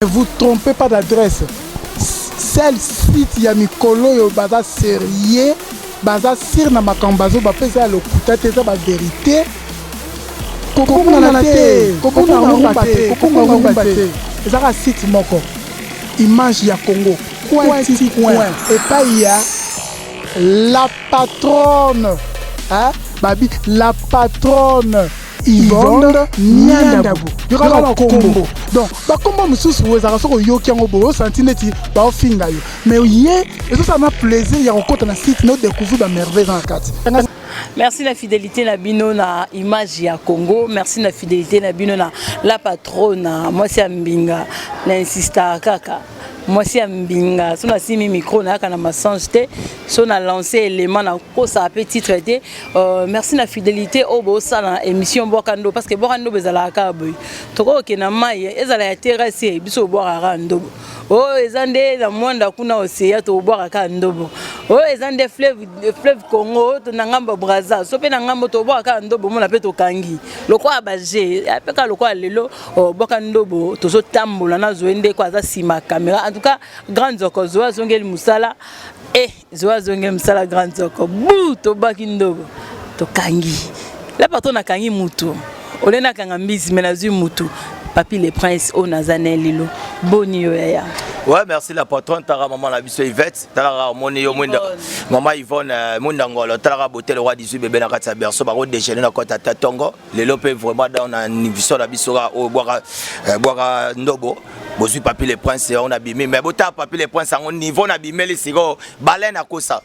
Vous trompez pas d'adresse. Seul site ya mikolo oyo baza sérieux, baza sur na makambo bazo bapesa ya lokuta te, eza ba vérité. Kobungana te, kobunga rumba te, kobunga rumba te. Ezaka site moko. Image ya Congo. Coin ti coin. Epai ya la patronne. Hein? Babi, la patronne. Yvonne Niandabu yokaka bakombo donc bakombo mosusu ezalaka soki oyoki yango boye osanti neti baofinga yo mais ye ezosala na plaisir ya kokota na site na odécouvrir bamerveille eza na kati. Merci na fidélité na bino na Image ya Congo. Merci na fidélité na bino na la patronne, mwasi ya mbinga. Na insista kaka mwasi ya mbinga. So nasimi micro, nayaka na mensonge te. So na lancé élément, nakosaka mpe titre te. Merci na fidélité oyo bosala na émission Bwaka Ndobo, parce que Bwaka Ndobo ezalaka kaka boye. Tokokokende mai, ezala ya terrasse, biso obwakaka kaka ndobo. Oyo eza nde na mwanda kuna oseya, tobwaka kaka ndobo. Oyo eza nde fleuve Congo na ngambo ya Braza, so mpe na ngambo, tobwaka kaka ndobo. Mona mpe tokangi lokola baje mpe kaka lokola lelo bwaka ndobo. Tozotambola na Zoe ndeko aza nsima caméra. En tout cas, grand nzoko Zoe azongeli mosala e Zoe azongeli mosala. Grand nzoko bu, tobwaki ndobo, tokangi la parto. Nakangi mutu ole, nakanga mbisi me nazwi mutu. Papi le Prince oyo naza na lelo, boni yo yaya? Ouais, merci la patronne. Tara maman na biso Yvette, talaka omoni yo mwinda mama Yvonne mwinda ngolo, talaka beauté le roi 18 bébé na kati ya berceau, bako déjeuner na kota ta tongo. Lelo mpe vraiment dans na vision na biso kaka oyo bwaka bwaka ndobo, bozwi Papi le Prince yango na bimi. Mais botala Papi le Prince yango niveau na bimeli sikoyo, baleine akosa,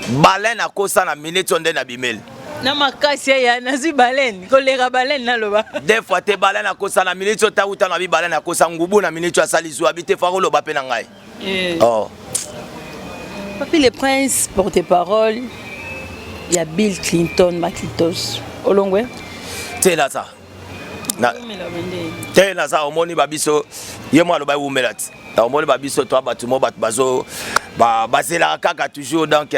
baleine akosa na minute oyo nde na bimeli. Na makasi ya nazwi baleine, koleka baleine naloba. Deux fois te, baleine akosa na minute oyo. Takuta na bi baleine akosa ngubu na minute oyo, asali zwa bi te, fa koloba mpe na ngai. Oh. Papi le Prince, porte-parole ya Bill Clinton Macintosh, olongwe? Te, naza te, naza. Omoni babiso, ye mo aloba ewumela ti. Omoni babiso to bato mo bato bazo bazelaka kaka toujours. Donc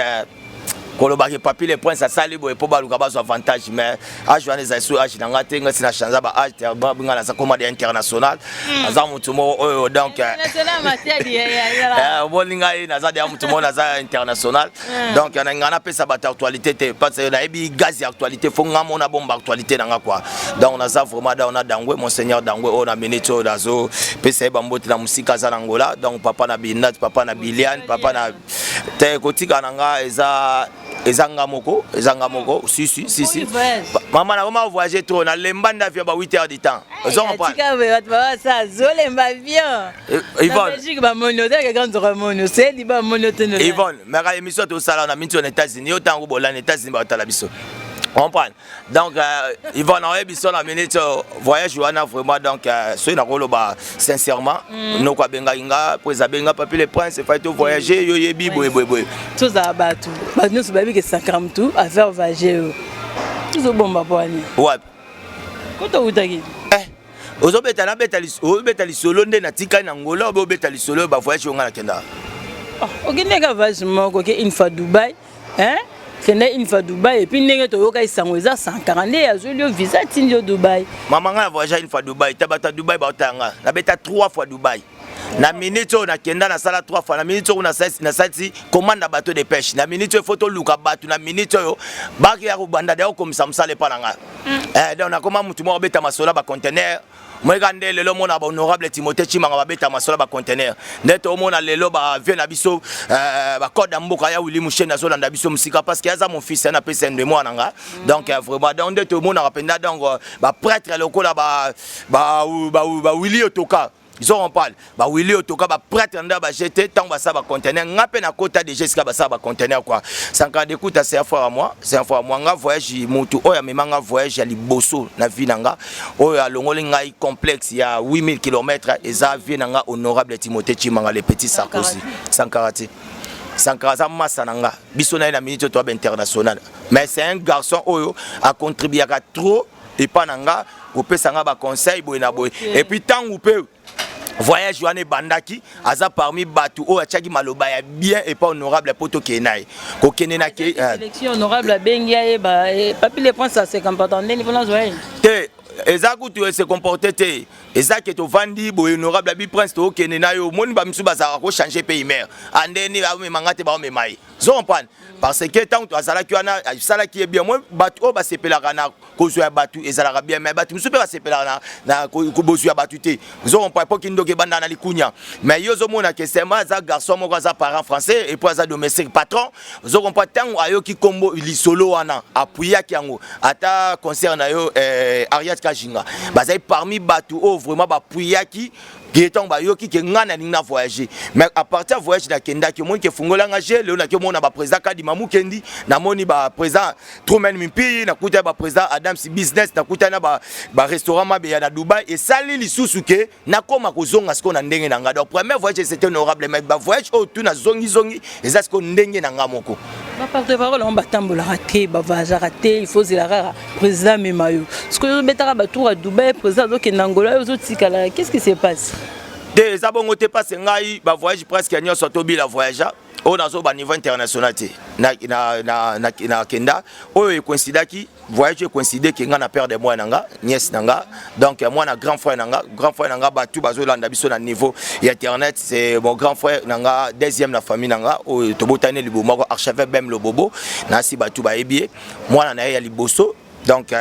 kolobaki Papi le Prince asali boye mpo baluka bazwa avantage, mais age wana ezali su age na nga te. Nga si na change ba age te, nga naza koma de international. Naza motu moko oyo, donc omoni ngai naza deya motu moko, naza international. Donc na ngai napesa bato actualité te, parce que nayebi gaz ya actualité, faut nga mona bomba actualité na nga quoi. Donc naza vraiment da na Dangwe, monseigneur Dangwe oyo na minute oyo nazopesa ye bambote na mosika, aza na Ngola. Donc papa na Binat, papa na Biliane, papa na te kotika na nga eza nga moko, eza nga moko. Si si si si, mama, nakoma voyager trop, nalemba nde avion ba 8 heures du temps. Ozo comprendre? Zolemba avion. Yvonne. Belgique bamoni otaka grand nzoka moni osedi bamoni ote. Yvonne, maka émission tosala na minti na États-Unis, yo ntango bolanda États-Unis, baotala biso, comprendre. Donc Yvonne, oyebi so na minute voyage wana vraiment. Donc soki nakoloba sincèrement, noko abengaki nga po eza abenga Papi le Prince, efai to voyager, yo yebi boye boye boye. Tozala bato, bato nyonso bayebi ke Sankara mutu affaire voyage oyo tozobomba po wani. Wapi? Ko towutaki. Eh, ozobeta, nabeta, ozobeta lisolo nde natikali na Ngola obe obeta lisolo oyo bavoyage oyo nga nakendaka. Okendeka voyage moko ke une fois Dubai, hein? Kende une fois Dubai et puis ndenge toyoka esango eza Sankara nde azweli yo visa, atindi yo Dubai. Mama, ngai na voyage une fois Dubai te. Bato ya Dubai baotala nga, nabeta trois fois Dubai. Na minute oyo nakenda, nasala trois fois. Na minute oyo nasalisi commande ya bateau de pêche. Na minute oyo faut toluka bato. Na minute oyo bakeya kobanda deya kokomisa mosala epa na ngai. Donc nakoma mutu moko obeta masolo ya baconteneur. Moyeka nde lelo omona bahonorable Timothée Chimanga babeta masolo ya baconteneur, nde toomona lelo bavie na biso bacode ya mboka ya Willi Musheni azolanda biso mosika, parce que aza mon fils, napesa nde mwana nga. Donc vraiment, donc nde tomonaka mpenza, donc baprêtre lokola bawili otoka, ils ont parle bawili otoka, baprêtre nde bajete ntango basala baconteneur. Nga mpe nakota déjà esika basala baconteneur quoi. Sankara Dekuta, c'est un frère à moi, c'est un frère à moi. Nga voyage, mutu oyo amema nga voyage ya liboso na vie na nga, oyo alongoli ngai complexe ya 8000 km, eza vie na nga honorable Timothée Chimanga, le petit Sarkozy. Sankara te, Sankara aza masa na nga. Biso na ye na minute oyo toyaba international, mais c'est un garçon oyo acontribuaka trop epa na nga, kopesa nga baconseil boye na boye. Et puis ntango mpe voyage wana ebandaki, aza parmi bato oyo atiaki maloba ya bien epa honorable mpo tokende na ye, kokende na ke Élection, honorable abengi ayeba Papi le Prince aseka mpata ndeni mpona zwa ye. Te. Eza kutu se comporter te. Eza ke tovandi boye, honorable abi prince, tookende na yo. Omoni, bamisusu bazalaka kochanger mpe humeur, andeni baomema nga te, baomema ye. Zo comprendre, parce que ntango azalaki wana, asalaki ye bien. Moi, bato oyo basepelaka na kozwa ya bato ezalaka bien, mais bato mosusu mpe basepelaka na bozwi ya bato te. Ozo comprendre, mpo kindoki ebanda na likunya. Mais yo ozomona ke sema aza garçon moko, aza parent français et puis aza domestique patron. Ozo comprendre, ntango ayoki kombo lisolo wana, apuyaki yango. Ata concert na yo, Ariat Kajinga, bazali parmi bato oyo vraiment bapuyaki ke ntango bayoki ke ngai nalingi na voyager. Mais à partir ya voyage nakendaki, omoni ke fungolanga je lelo naki omona baprésident Kadima Mukendi, namoni baprésident Truman Mimpi, nakutani baprésident Adams Business, nakutani na barestaurant Mabeya na Dubai. Esali lisusu ke nakóma kozonga sikoyo na ndenge na ngai. Donc premier voyage, c'était honorable, mais bavoyage oyo tu nazongizongi eza sikoyo ndenge na ngai moko. Baporte parole yango batambolaka te, bavoyageaka te. Il faut ozela kaka président amema yo. Sikoyo ozobetaka batour ya Dubai, président azokende Angola, oyo ozotikala. Qu'est ce qui se passe? Te, eza bongo te. Mpasi ngai, bavoyage presque nyonso tobila voyage oyo nazoba niveau international te. Nakenda oyo ekoincidaki, voyage ekoincide ke nga na perdre mwana na nga, nièce na nga, donc mwana grand frère na nga. Grand frère na nga, bato bazolanda biso na niveau ya internet, c'est mon grand frère na nga, deuxième na famille na nga, oyo tobotani libo moko, archevêque Bem Lobobo, nasi bato bayebi ye. Mwana na ye ya liboso, donc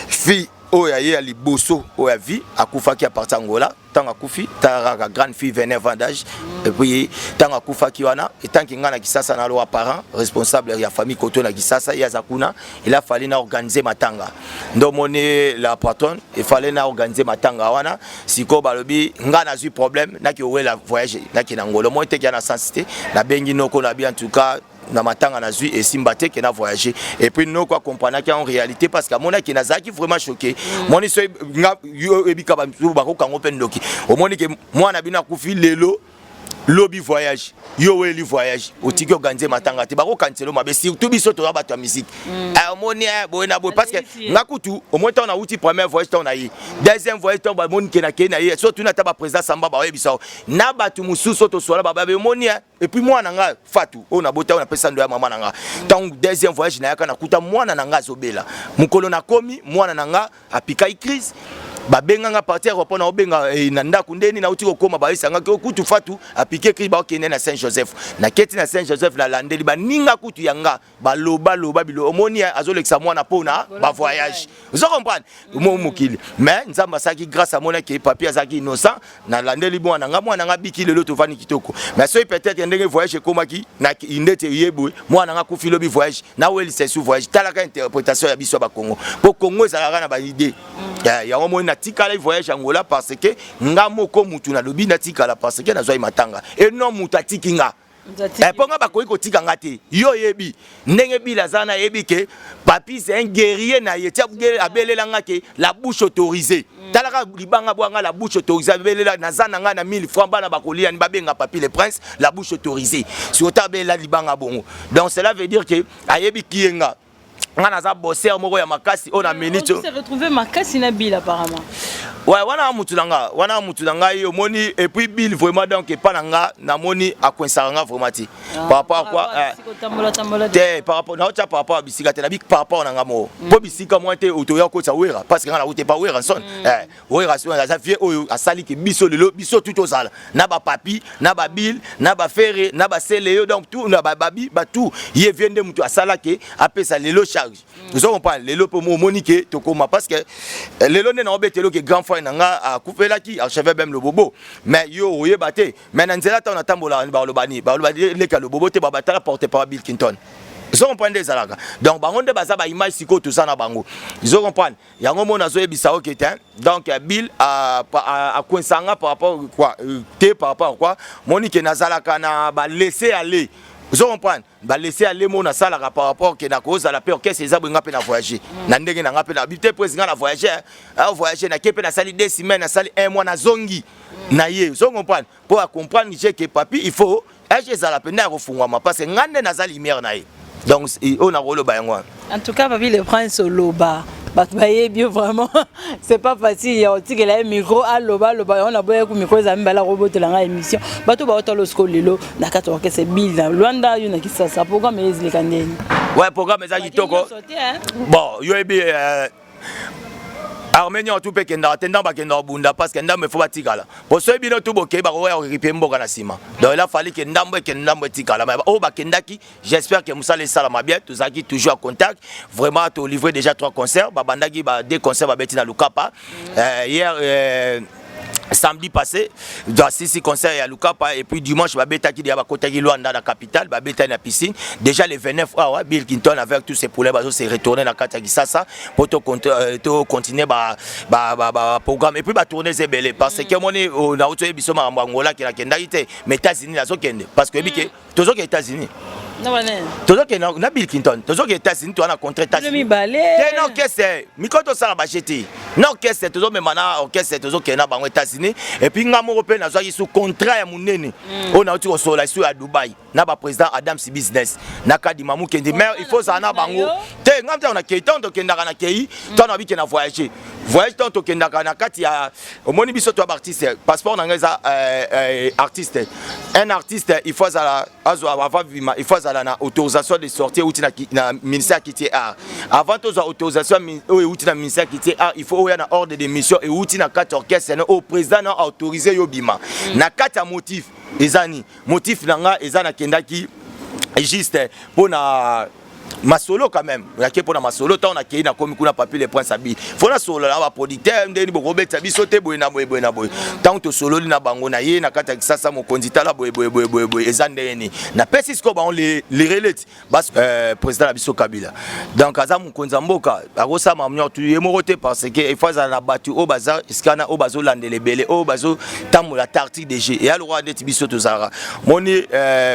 fille oyo aye ya liboso oyo ya vie, akufaki à partir Angola. Ntango akufi, tala kaka, grande fille, 29 ans d'âge. Et puis ntango akufaki wana, etanki ngai na Kisasa, na alowa parent responsable ya famille koto na Kisasa, ye aza kuna. Il a fallu na organiser matanga. Nde omoni la patronne, efallait na organiser matanga wana. Sikoyo balobi ngai nazwi problème, naki owela voyage, naki na Ngolo. Omoni teki ya na sens te. Nabengi noko na bi, en tout cas na matanga nazwi esimba te ke na voyager. Et puis noko akomprenaki en réalité, parce que amonaki nazalaki vraiment choqué. Moni so nga yo oyebika bakokango mpe ndoki. Omoni ke mwana bino akufi lelo, lobi voyage, yo oyeli voyage, otiki organise matanga te, bakokanisela mabe. Surtout biso toza bato ya musique. Omoni boye na boye, parce que nga kutu omoni ntango nauti première voyage, ntango na ye deuxième voyage, ntango bamoni ke nakei na ye, so tuni ata baprésident Samba, baoyebisa na bato mosusu oyo toswala bababe. Omoni, et puis mwana nga Fatu oyo nabota, oyo napesa ndo ya mama na nga, ntango deuxième voyage nayaka, nakuta mwana na nga azobela. Mokolo nakomi, mwana na nga apikai crise. Babenganga partir aéroport, na obenga na ndako ndeni nauti kokóma, bayesangaki kutu Fatu apike crise, baokende na Saint Joseph. Naketi na Saint Joseph, nalandeli baninga kutu ya nga, balobaloba bilo. Omoni, azolekisa mwana mpona bavoyage. Ozo comprendre mo mokili. Mais Nzambe asalaki grâce, amonaki papi azalaki innocent. Nalandeli mwana nga, mwana nga biki. Lelo tovandi kitoko. Mais soki peut-être ndenge voyage ekomaki ndeti ye boye, mwana nga kufi, lobi voyage, nawelisa su voyage. Talaka interprétation ya biso ya Bakongo, mpo Kongo ezalaka na baidée yango. Moni natikala voyage Angola parce que nga moko mutu nalobi natikala, parce que nazwai matanga e non mutu atiki nga mpo nga bakoki kotika nga te. Yo oyebi ndenge bila aza, nayebi ke papi c'est un guerrier na ye. Tia abelelanga ke la bouche autorisée. Talaka libanga bwanga, la bouche autorisée, abelela naza na ngai na 1000 francs, bana bakolia ni babenga Papi le Prince la bouche autorisée. Surtout abelela libanga bongo, donc cela veut dire ke ayebi kiyenga nga naza bosseur moko ya makasi oyo na minute. Se retrouver makasi na Bill apparemment. Ouais, wana mutu na nga, wana mutu na ngai, omoni. Et puis Bill vraiment, donc epa na nga, namoni akoinsaka nga vraiment te. Par rapport à quoi te? Par rapport naotya, par rapport à bisika te, nabi par rapport na nga moko, mpo bisika mwa te otoya kotisa Wera, parce que nga nauti epa Wera son. Wera aza vie oyo asali ke biso lelo biso tu tozala na bapapi na babill na bafere na basele yo, donc tout na bababi batu ye vie nde mutu asala ke apesa lelo charge. Ozo comprendre, lelo mpo omoni ke tokoma, parce que lelo nde naobetelo ke grand frère na nga akufelaaki, archevêque Bem Lobobo. Mais yo oyeba te, mais na nzela ntango natambolaka, baloba nini? Baloba leka Lobobo te, babatala porte parole Bill Clinton. Ozo comprendre nde ezalaka. Donc bango nde baza baimage sikoyo toza na bango. Ozo comprendre yango mona azoyebisa oke te. Donc Bill akoinsanga par rapport quoi te? Par rapport à quoi? Moni ke nazalaka na balaisser aller. Ozo comprendre, balaisser aller mo nasalaka par rapport ke nakozala mpe orchestre eza boye, nga mpe na voyage na ndenge na nga mpe na bi te. Président na voyage, voyage nake mpe nasali 2 semaines, nasali un mois, nazongi na ye. Ozo comprendre, mpo acomprendre je ke papi il faut age ezala mpe nde ya kofungwama, parce que nga nde naza lumière na ye. Donc oyo nakoloba yango wana. En tout cas, Papi le Prince, oloba, bato bayebi yo vraiment. C'est pas facile ya kotikela ye micro, aloba aloba yango. Naboyaki micro eza mibale, akobotela ngai émission. Bato baotala osiko lelo na kati ya orchestre, Bill na Lwanda, yo na Kisasa, programme ezileka ndeni? Ouais, programme eza kitoko. Bon, yo yebi, Armée nyonso tu mpe ekendaka te, ndambo bakendaka kobunda, parce que ndambo efo batikala, po soki bino tu bokei, bakoya korécupérer mboka na nsima. Donc il a fallu ke ndambo ekende, ndambo etikala. Mais oyo bakendaki, j'espère que mosala esalama bien. Tozalaki toujours en contact. Vraiment, tolivre déjà trois concerts. Babandaki ba deux concerts, babeti na Lukapa hier, samedi passé dans six concert ya Lukapa, et puis dimanche babetaki déjà, bakotaki Luanda na capitale, babetaki na piscine déjà le 29 awa. Bill Clinton avec tous ses poulets bazo se retourner na kati ya Kisasa po to continuer ba ba ba, ba programme et puis ba tourner ebele, parce que moni na oto biso makambo Angola ke nakendaki te, mais États-Unis nazokende, parce que yebi ke tozoke États-Unis, tozokende na Bill Clinton, tozoke États-Unis, toza na contre États-Unis. Mibale. Te, na orchestre mikolo tosala baje te, na orchestre tozomema, na orchestre tozokende na bango États-Unis. Et puis nga moko mpe nazwaki su contrat ya monene oyo nauti kosolola esu ya Dubai na baprésident Adams Business na Kadima Mukendi. Mais il faut ozala na bango te. Nga ntango nakei, ntango tokendaka na kei, ntango nabike na voyage, voyage, ntango tokendaka na kati ya, omoni biso to ya baartiste, passeport na ngai eza artiste. Un artiste, il faut azala, azwa avant bima, il faut azala na autorisation de sortie euti na ministère ya culture art. Avant tozwa autorisation oyo euti na ministère ya culture art, il faut oya na ordre de mission euti na kati orchestre na oyo président na autorisé yo bima. Na kati ya motif eza nini? Motif na nga eza nakendaki juste mpo na masolo quand même, nake mpo na masolo. Ntango nakei, nakomi kuna, Papi le Prince abi fo nasolola na baproducteur ndeni bokobetisa biso te, boye na boye, boye na boye. Ntango tosololi na bango, na ye na kati ya Kisasa, mokonzi, tala boye boye boye boye boye, eza ndenge nini? Napesi sikoyo bango le relais ti président na biso Kabila. Donc aza mokonzi ya mboka, akosala nyonso ye moko te, parce que il faut azala na bato oyo baza esika na oyo bazolandela ebele, oyo bazotambola tactique de jeu eya lokola ndeti biso tozalaka. Moni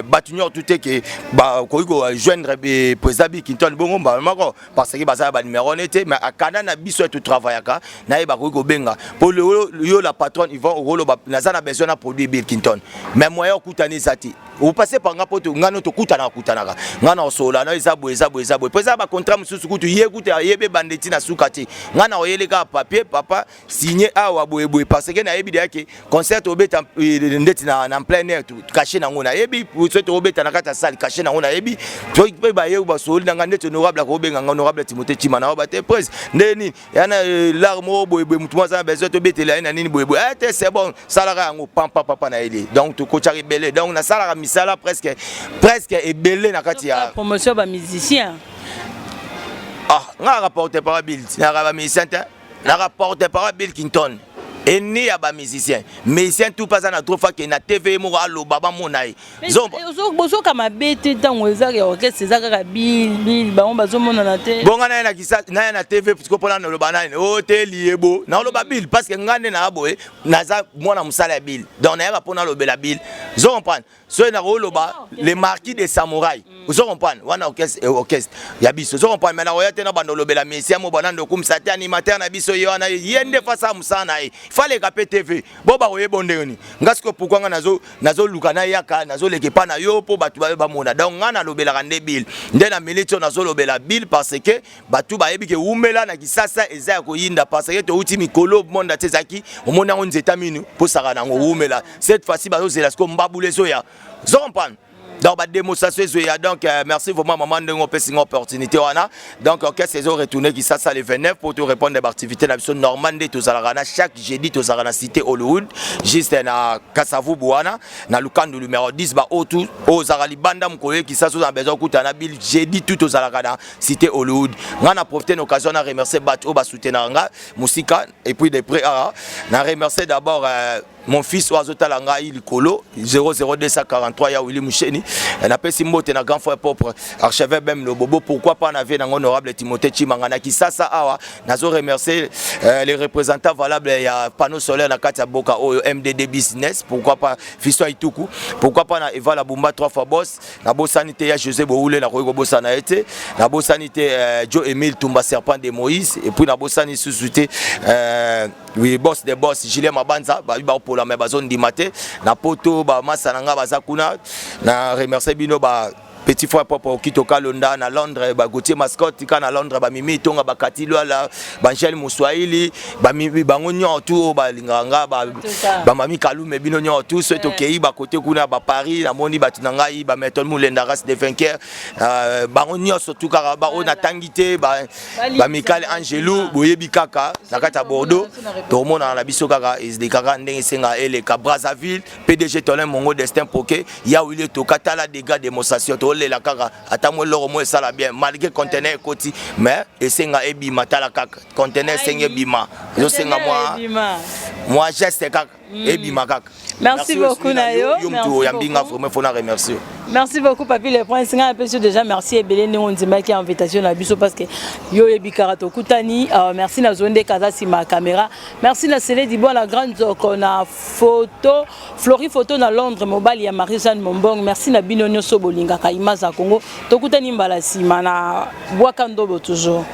bato nyonso te ke bakoki kojoindre président Bill Clinton bongo mbala moko, parce que baza na banuméro ne te. Mais akanda na biso totravaillaka na ye, bakoki kobenga mpo yo la patronne Yvon okoloba naza na besoin na produit Bill Clinton, mais moyen okutani eza te, opase par nga, mpo nga no tokutanaka kutanaka, nga na osolola na eza boye, eza boye, eza boye, mpo eza bacontrat mosusu kutu ye kutu ayebi ebande ntina suka te. Nga na oyeli kaka papier, papa signé awa boye boye, parce que nayebi deya ke concert tobeta ndeti na plein air, cachet nango nayebi, soki tobeta na kati ya salle, cachet nango nayebi. Soki mpe baye basoli na nga ndeti honorable akobenga nga, honorable Timothée Chima na ba te presse nde nini ya na lar moko boye boye, mutu moko aza na besoin tobetela ye na nini boye boye te, c'est bon, salaka yango pampa papa na yeli. Donc tokotiaka ebele, donc nasalaka misala presque presque ebele na kati ya promotion bamusicien. Ah, nga naka porte parole Bill, naka bamusicien te, naka porte parole Bill Clinton eni ya bamusicien. Musicien tout mpe aza na trop akende na TV moko aloba, bamona ye. Bozoka mabe te ntango eza ya orchestre, eza kaka Bill Bill, bango bazomonana te. Bonga naye na kisa, naye na TV siko mpona naloba nani o te liebo, naoloba Bill, parce que nga nde naa boye, naza mwana mosala ya Bill, donc nayaka mpo nalobela Bill, ozo comprendre? Soki nakoloba le marquis de samouraï, ozo comprendre, wana orchestre, orchestre ya biso, ozo comprendre? Mais nakoya te na bando olobela mesia mo bana ndokumisa te animateur na biso ye wana, ye nde fasala mosala na ye, faleka mpe TV bo bakoyeba ndenge nini. Nga sikoyo pourquoi nga nazoluka nayaka, nazoleka epa na yo mpo bato bamona? Donc nga nalobelaka nde Bill, nde na minute oyo nazolobela Bill, parce que bato bayebi ke wumela na Kisasa eza ya koyinda, parce que touti mikolo monde te ezalaki, omoni yango nzeta minu mposaka nango wumela. Cette fois-ci bazozela sikoyo mbabula ezoya, ozo comprendre? Donc badémonstration ezoya. Donc merci vraiment mama ndenge opesi nga opportunité wana. Donc orchestre ezo retourner Kisasa le 29 pour to répondre baactivité na biso normal nde tozalaka na chaque jeudi. Tozalaka na cité Hollywood, juste na Kasavubu wana na Lukandu numéro 10. Baoyo tu oyo ozalaka libanda mokolo ye Kisasa, ozala besoin okutana na Bill, jeudi tout tozalaka na cité Hollywood. Nga na profite na occasion na remercier bato oyo basoutenaka nga mosika et puis de près. Awa na remercier d'abord mon fils oyo azotala ngai likolo 00243 ya Willi Musheni. Napesi mbote na grand frère propre archevêque Bem Lobobo, pourquoi pas na vie nango honorable Timothée Chimanga na Kisasa. Awa nazo remercier les représentants valables ya panneau solaire na kati ya boka oyo MDD Business, pourquoi pas Fiston Ituku, pourquoi pas na Eva la Bumba trois fois boss. Nabosani te ya José Boule, nakoki kobosana ye te. Nabosani te Joe Emile Tumba, serpent de Moïse. Et puis nabosani susu te oui, boss de boss Julien Mabanza, babi baopola me bazondima te na poto, bamasa na nga baza kuna, na remercier bino ba Petit frère propre Okito Kalonda na Londres, ba Gauthier Mascotte tika na Londres, ba Mimi Tonga, ba Kati Lwala, ba Angèle Muswahili, ba Mimi bango nyonso tout oyo balingaka nga, ba Mami Kalume, bino nyonso tout soki tokei ba côté kuna ba Paris, namoni bato na ngai, ba Merton Mulenda, race de vainqueur, bango nyonso tout kaka ba oyo natangi te, ba Michael Angelou, boyebi kaka na kati ya Bordeaux, tokomonana na biso kaka elekaka ndenge esenga eleka. Brazzaville, PDG Tolin Mongo Destin Poké, ya Willy Toka, tala dégâts démonstration, tolela kaka ata mo eloko mo esala bien malgré conteneur ekoti, mais esenga ebima. Tala kaka conteneur esenga ebima, ezosenga mwa geste kaka, ebima kaka. Merci beaucoup na yo. Yo mutu oyambi nga, vraiment faut na remercier. Merci beaucoup, Papi le Prince. Nga napesi déjà merci ebele ndenge ondimaki invitation na biso, parce que yo oyebi kaka tokutani. Merci na Zonde kaza nsima ya caméra. Merci na Sele Dibwa na Grande Zoko na photo, Flori photo na Londres, mobali ya Marie Jeanne Mombong. Merci na bino nyonso bolingaka image ya Congo. Tokutani mbala nsima na Bwaka Ndobo toujours.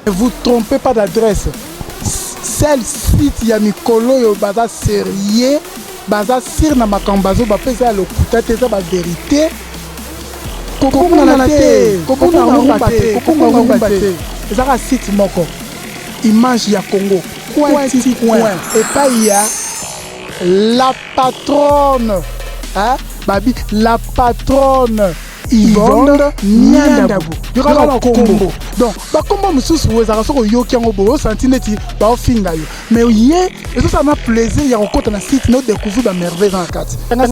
Ne vous trompez pas d'adresse. Seul site ya mikolo oyo baza sérieux, baza sûr na makambo bazoba mpe eza ya lokuta te, eza bavérité. Kobungana te, kobunga ngumba te, kobunga ngumba te. Ezaka site moko, Image ya Congo, coin ti coin, epai ya la patronne, hein? Babi la patronne Yvonne Niandabu, yokaka bakombo. Donc bakombo mosusu ezalaka soki oyoki yango boye, osanti neti baofinga yo, mais ye ezosala na plaisir ya kokota na site na odécouvrir bamerveille eza na kati.